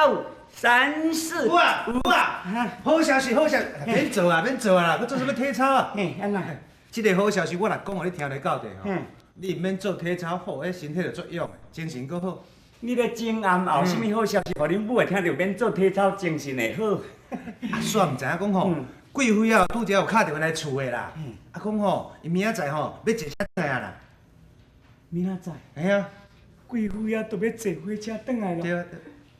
二、三、四。有啊有啊，好消息好消息，免做啊免做啊啦，閣做啥物體操啊？嘿，按怎？這个好消息我若講予你聽就到底吼，你毋免做體操，好，彼身體就足勇的，精神閣好。你咧前暗後啥物好消息，予恁母會聽著免做體操，精神會好。啊，煞毋知影講吼，貴妃啊，拄才有敲電話來厝的啦。啊，講吼，伊明仔載吼欲坐車轉來啊啦。明仔載？嘿啊。貴妃啊，都欲坐火車轉來咯。對啊。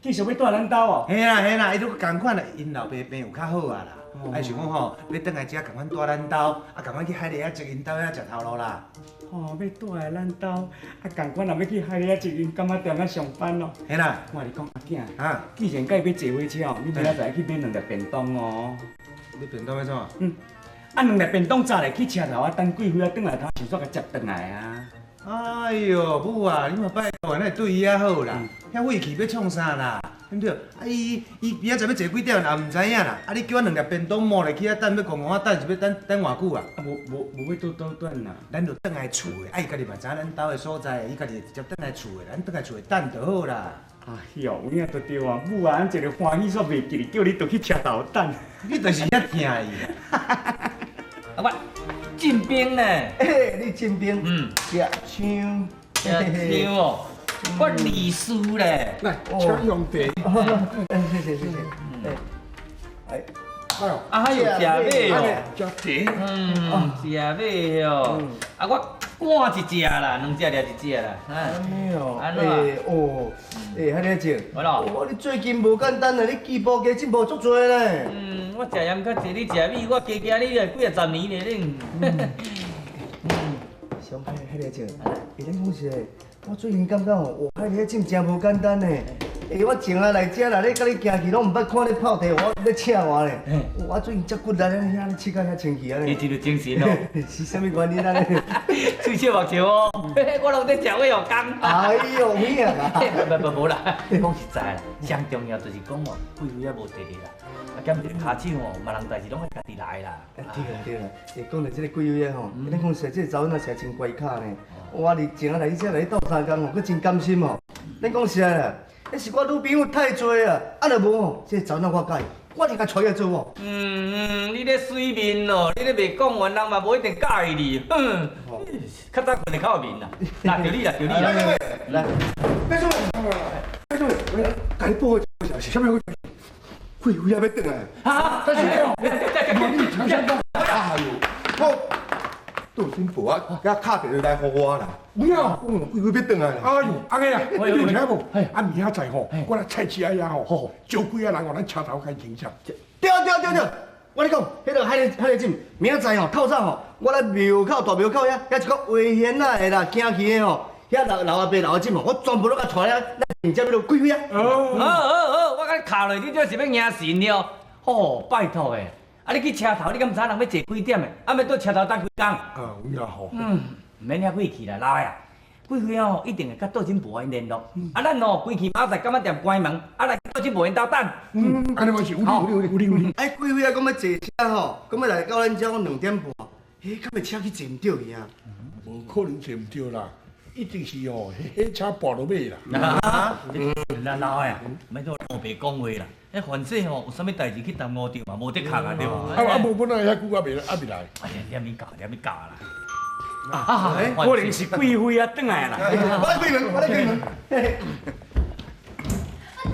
繼續欲蹛咱兜哦。嘿啦嘿啦，伊都仝款啦，𪜶老爸病有較好啊啦。啊，想講吼，欲轉來遮仝款蹛咱兜，啊，仝款去海蠣仔接𪜶兜遐食頭路啦。哦，欲蹛來咱兜，啊，仝款也欲去海蠣仔接𪜶柑仔店仔上班咯。嘿啦。我共你講阿囝，啊，既然佮伊欲坐火車哦，你明仔載去買兩粒便當哦。你便當欲創啥？嗯，啊，兩粒便當炸咧去車頭啊，等貴妃仔轉來頭，想煞共接轉來啊。哎喲，母啊，你嘛拜託，哪會對伊遐好啦？遐晦氣欲創啥啦？對毋對？啊，伊伊明仔載欲坐幾點也毋知影啦。啊，你叫我兩粒便當摸落去遐等，欲戇戇仔等是欲等等偌久啊？啊，無無無欲倒倒轉啦。咱就轉來厝的，啊，伊家己嘛知影咱兜的所在，伊家己會直接轉來厝的，咱轉來厝的等就好啦。哎喲，有影就對啊，母啊，按一个歡喜煞袂記得，叫你倒去車頭等。你就是遐疼伊啊！啊，我進兵呢？嘿，你進兵？嗯。食槍。食槍哦。我律師咧。來，請用茶。謝謝謝謝。哎，啊，還有食糜哦。食茶。嗯，食糜哦。啊，我趕一隻啦，兩隻掠一隻啦。按呢哦。按怎？哦，欸，海蠣仔。我咯。哦，你最近無簡單啊，你進步加進步足濟咧。嗯，我食鹽較濟，你食米，我加驚你啊幾啊十年咧恁。上歹海蠣仔，欸，咱講實在，我最近感覺吼，哇，海蠣仔真無簡單呢。欸，我前仔來遮啦，咧佮你行去，攏毋捌看你泡茶，我咧請我咧。我最近遮骨力，遐咧試到遐清氣按呢。你真有精神哦。是啥物原因按呢？喙笑目笑哦，我攏咧食火藥工。哎喲，有影啊！無無無啦，講實在啦，上重要就是講哦，貴妃仔無佇咧啦，啊，兼一個跤手吼，別人代誌攏愛家己來啦。對啦對啦，欸，講著這个貴妃仔吼，咱講實在，這个查某囡仔實在真乖巧呢。我佇前仔來你遮來鬥相共吼，閣真甘心哦。咱講實在啦，彼是我女朋友太濟啊，啊若無吼，這个查某囡仔我佮意，我就共娶來做某。嗯，你咧媠面哦，你咧袂講完，人嘛無一定佮意你。哼，較早睏會較有面啦。來，就你啦，就你啦。來，別做，別做，共你報個消息，啥物好消息？貴妃仔欲轉來。啊！但是哦，你聽啥講？哎呦，我杜新婆啊，佮敲電話來予我啦。有影，貴妃欲轉來啦。哎呦，按呢啊，你有聽無？啊，明仔載吼，我來菜市仔遐吼，招幾仔人互咱車頭開清車。對對對對，我咧講，彼个海蠣海蠣姊，明仔載吼透早吼，我來廟口大廟口遐，遐一个畫蜆仔的啦，行去的吼，遐老老阿伯老阿姊吼，我全部攏共帶來，咱迎接彼个貴妃啊。好，好，好，我共你敲落，你這是欲迎神了。吼，拜託的，啊，你去車頭，你敢毋知影人欲坐幾點的？啊，欲佇車頭等幾工？啊，有影吼。嗯，毋免遐客氣啦，老的啊，貴妃哦，一定會佮杜金婆𪜶聯絡。啊，咱哦，規氣明仔載柑仔店關門，啊來杜金婆𪜶兜等。嗯，按呢嘛是有理有理有理有理。哎，貴妃啊，講欲坐車吼，講欲來到咱遮講2點半，欸，敢會車去坐毋著去啊？無可能坐毋著啦，一定是哦，彼車跋落尾啦。啊，老老的啊，莫做烏白講話啦。彼凡勢吼，有啥物代誌去耽誤著嘛，無的確啊，對無？啊啊，無本來遐久猶未猶未來。哎呀，連咪教，連咪教啦。啊，可能是貴妃仔轉來啦。我來開門，我來開門。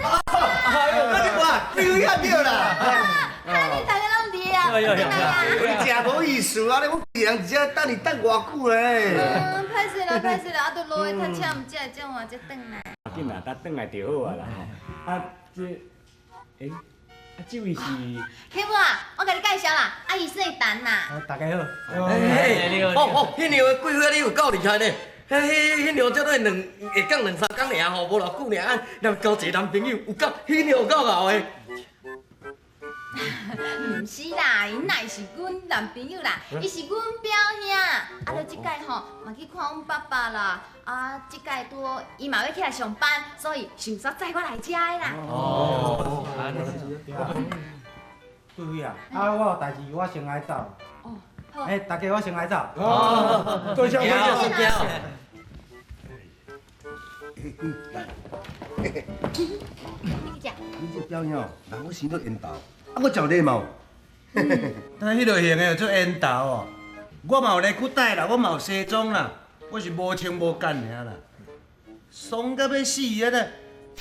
啊！我這看，貴妃仔著啦。啊！你大家攏佇啊？你真無意思啊！你我一人佇遮等你等偌久咧。嗯，歹勢啦，歹勢啦，啊，都落雨塞車，毋才會這晚才轉來。緊啦，搭轉來就好啊啦吼。啊，這，欸，啊，這位是？天母啊，我共你介紹啦，啊，伊姓陳啦。大家好。哦哦，彼娘的貴妃你有夠厲害呢！彼彼彼娘才對兩下講兩三工爾吼，無偌久爾，啊，若交一個男朋友，有夠彼娘有夠𠢕的。毋是啦，𪜶乃是阮男朋友啦，伊是阮表兄。啊，著這擺吼嘛去看阮爸爸啦。啊，這擺拄好伊嘛欲起來上班，所以順紲載我來遮的啦。哦，貴妃啊，啊，我有代誌，我先愛走。哦，好。欸，大家我先愛走。哦，多謝多謝。謝。欸，你去食。你这表兄，人我生做缘投，啊，我真有礼貌。但彼落型的做缘投哦，我嘛有内裤带啦，我嘛有西装啦，我是无穿无干尔啦，爽到欲死啊！咧，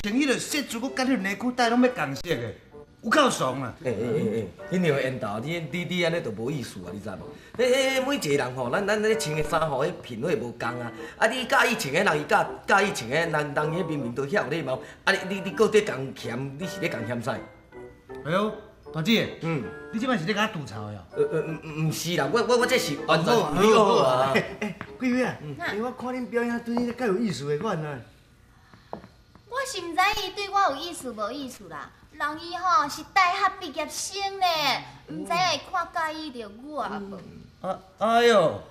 穿彼落色子，阁佮彼内裤带拢欲仝色的，有够爽啦！欸欸欸欸，彼样缘投，你按呢就无意思啊，你知无？彼彼每一个人吼，咱咧穿的衫吼，彼品味无仝啊。啊，你佮意穿的人，伊佮意穿的，人人彼明明都遐有礼貌。啊，你阁伫共嫌，你是咧共嫌啥？哎呦，大姐，你这摆是咧共我吐槽的哦？毋是啦，我这是完全为你好啊。欸，贵妃啊，欸，我看恁表兄对你较有意思的款啊。我是毋知伊对我有意思无意思啦，人伊吼是大学毕业生呢，毋知影会看佮意著我无？啊，哎哟，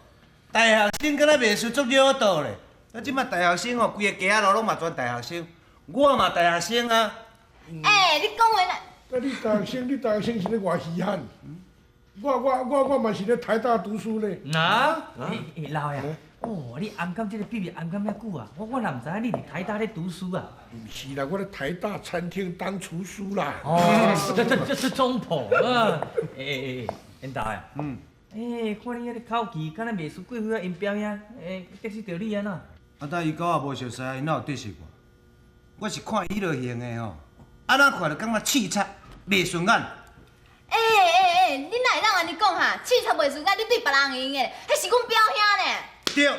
大学生敢若袂输足惹道咧。啊，这摆大学生吼，规个街仔路拢嘛全大学生，我嘛大学生啊。欸，你讲话啦。啊，你大学生，你大学生是咧偌稀罕？我嘛是咧台大读书咧。啊？欸，老爷，哦，你暗藏这个秘密暗藏遐久啊？我哪毋知影你伫台大咧读书啊？毋是啦，我咧台大餐厅当厨师啦。哦，这是中婆啊！欸欸欸，缘投啊，欸，看你彼个口气，敢若袂输贵妃仔𪜶表兄，欸，得失著你按怎？啊，但伊佮我无熟似，伊哪有得失我？我是看伊彼落型的吼，按怎看就感觉刺贼，袂顺眼。欸欸欸，你哪会当按呢讲哈？刺贼袂顺眼，你对别人会用的，彼是阮表兄呢。对，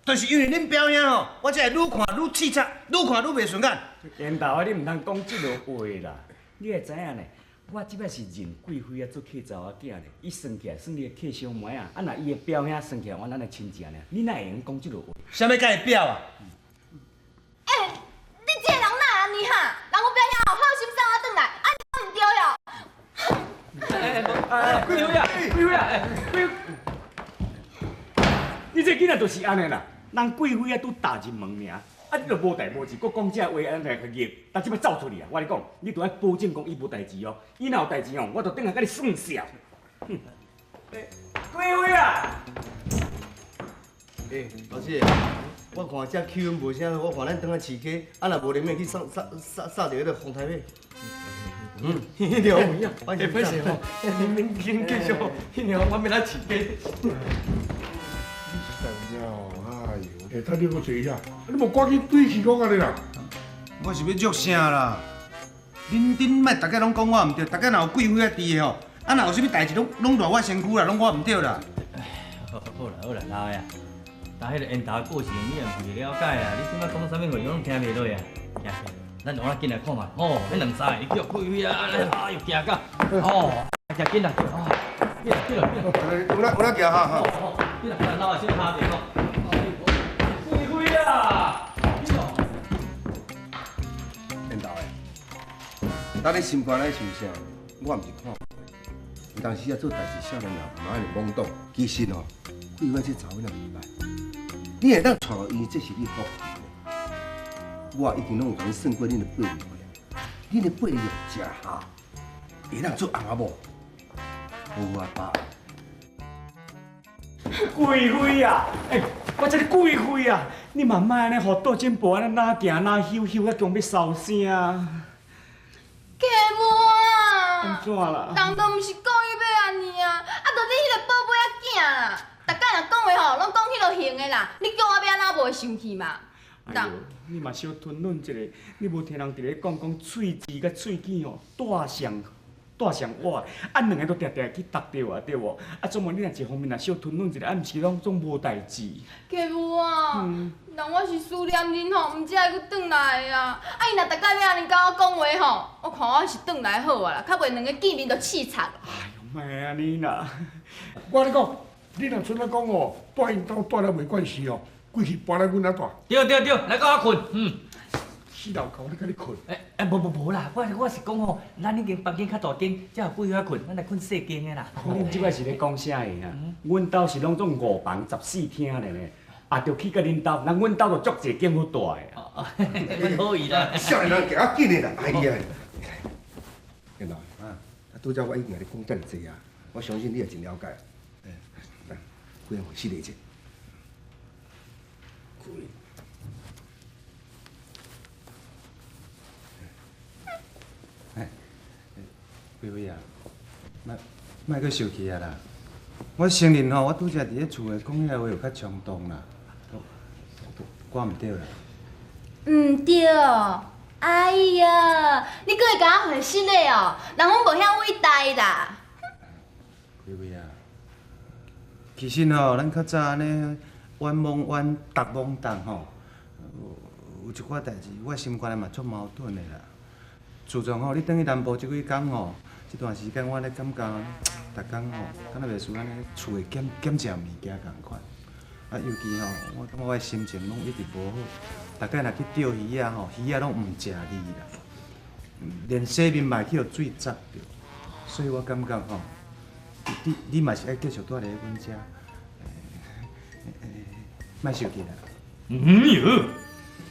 就是因为恁表兄吼，我才会愈看愈刺贼，愈看愈袂顺眼。缘投啊，你毋通讲这落话啦！你会知影呢？我这摆是认贵妃啊做契查某囝呢，伊算起来算你的契小妹啊，啊若伊的表兄算起来，阮咱的亲情呢？你哪会用讲这落话？啥物佮伊表啊？欸，你这个人哪会按呢哈？人阮表兄好心送我转来，按呢毋对哟。哎，贵妃啊，贵妃啊，贵，你这囡仔就是按呢啦。人贵妃啊，拄踏入门尔，啊，你就无代无志，阁讲这话按呢来逆，但这摆走出去啊！我跟你讲，你著爱保证讲伊无代志哦，伊若有代志哦，我就转来共你算数。哼，贵妃啊！欸，老师，我看这气氛无啥好，我看咱转来市区，啊若无连袂去送送送送著彼个风台尾。彼条有影，会歹势吼，恁恁继续，彼条我欲来市街。你是啥哦？哎呦，欸，等你阁坐遐，你无赶紧对去讲按呢啦？我是欲作啥啦？恁莫逐家拢讲我毋对，逐家若有贵妃仔伫的吼，啊若有啥物代志拢拢赖我身躯啦，拢我毋对啦。好啦好啦，老爷，但彼个缘投的个性你也毋是袂了解啊，你这摆讲啥物话，伊拢听袂落啊。咱换仔紧来看觅，吼，彼两三个伊叫贵妃啊，哎呦，行到，吼，行紧啦，哦，紧啦紧啦紧啦，有啦有啦行哈哈。紧啦紧啦，老爷先下者吼。贵妃啊！缘投的，当你心肝咧想啥，我毋是看无。有当时啊做代志，少年人毋通按呢懵懂。其实吼，贵妃这查某囡仔袂䆀，你会当娶予伊，这是你福气。我一定拢有共你算过恁的辈分，恁的辈分诚合，会当做翁仔某，无啊爸。贵妃啊！欸，我这个贵妃啊，你嘛莫按呢，予杜振婆按呢哪行哪休休，啊强欲烧声。客母啊！按怎啦？人都毋是故意欲按呢啊，啊，就你彼个宝贝仔囝啦，逐工若讲话吼，拢讲彼落型的啦，你叫我欲按怎无会生气嘛？哎呦，你嘛小吞忍一下，你无听人伫咧讲讲喙舌佮喙齿吼，带上带上我，啊两个都定定去搭著啊，对无？啊，总无你若一方面若小吞忍一下，啊，毋是拢总无代志。客母啊，人我是思念恁吼，毋才会阁转来的啊。啊，伊若逐工欲按呢共我讲话吼，我看我是转来好啊啦，较袂两个见面就刺贼。哎呦，莫按呢啦！我共你讲，你若賰仔讲哦，蹛𪜶兜蹛了袂惯势哦，规气搬来阮遮蹛。对对对，来佮我睏，嗯。死老狗，你佮你睏？欸欸，无无无啦，我是讲吼，咱彼间房间较大间，才有贵妃睏，咱来睏细间的啦。恁这摆是咧讲啥话啊？阮兜是拢总5房14厅咧呢，啊，著去到恁兜，人阮兜就足济间好大的啊。阮好意啦。少年人行较紧的啦，哎呀！缘投啊，啊，拄则我已经共你讲遮尔济啊，我相信你也真了解。来，几样回试一下。贵妃啊，莫莫阁受气啊啦！我承认吼，我拄才伫咧厝内讲遐话有较冲动啦，我毋对啦。毋对，哎呀，你阁會共我回失禮哦？人阮無遐偉大啦。貴妃啊，其實吼，咱較早按呢冤枉冤，逐枉逐吼，有一寡代誌，我心肝內嘛足矛盾的啦。自從吼你轉去南部這幾工吼，這段時間我咧感覺，逐工吼，敢若袂輸按呢厝會減減食物件仝款。啊，尤其吼，我感覺我的心情攏一直無好。逐擺若去釣魚仔吼，魚仔攏毋食你啦，連洗面嘛會去予水砸著。所以我感覺吼，你嘛是愛繼續蹛佇咧阮遮，莫生氣啦。嗯喲，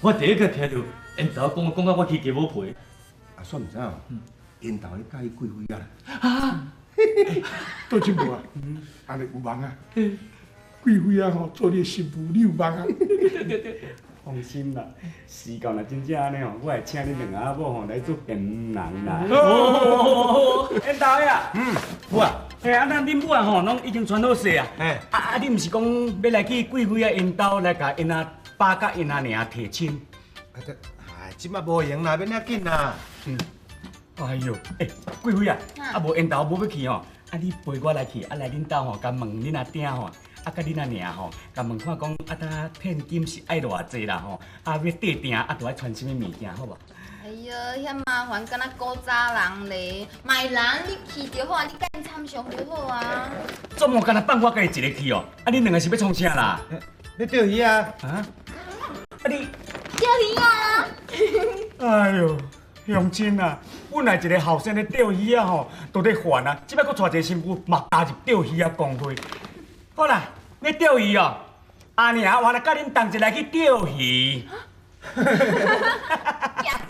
我第一個聽著𪜶頭講講甲我起雞毛皮。啊，煞毋知哦，𪜶頭咧佮意貴妃啊啦。啊！倒進無啊？按呢有望啊！貴妃啊吼，做你的新婦，你有望啊？放心啦，時間若真正按呢吼，我會請恁兩个阿某吼來做辯人啦。哦，𪜶頭呀，有啊。嘿，啊，那恁母啊吼，攏已經傳好勢啊。啊啊，你毋是講欲來去貴妃啊𪜶兜來共𪜶阿爸佮𪜶阿娘提親？啊，這，哎，這馬無閒啦，免遐緊啦。哎喲，欸，貴妃啊，啊無𪜶頭無欲去吼，啊你陪我來去，啊來恁兜吼，共問恁阿鼎吼，啊佮恁阿娘吼，共問看講啊，搭聘金是愛偌濟啦吼，啊欲綴定，啊著愛傳啥物物件，好無？哎呀，遐麻煩，敢若古早人咧，賣人你去就好啊，你佮𪜶參詳就好啊。總無敢若放我家己一个去哦，啊恁兩个是欲創啥啦？欲釣魚啊？啊？啊你？釣魚啊！哎喲，鄉親啊，本來一个後生咧釣魚仔吼，都咧煩啊，這擺閣帶一个新婦嘛加入釣魚仔公會。好啦，欲釣魚哦，阿娘我來佮恁同齊來去釣魚。行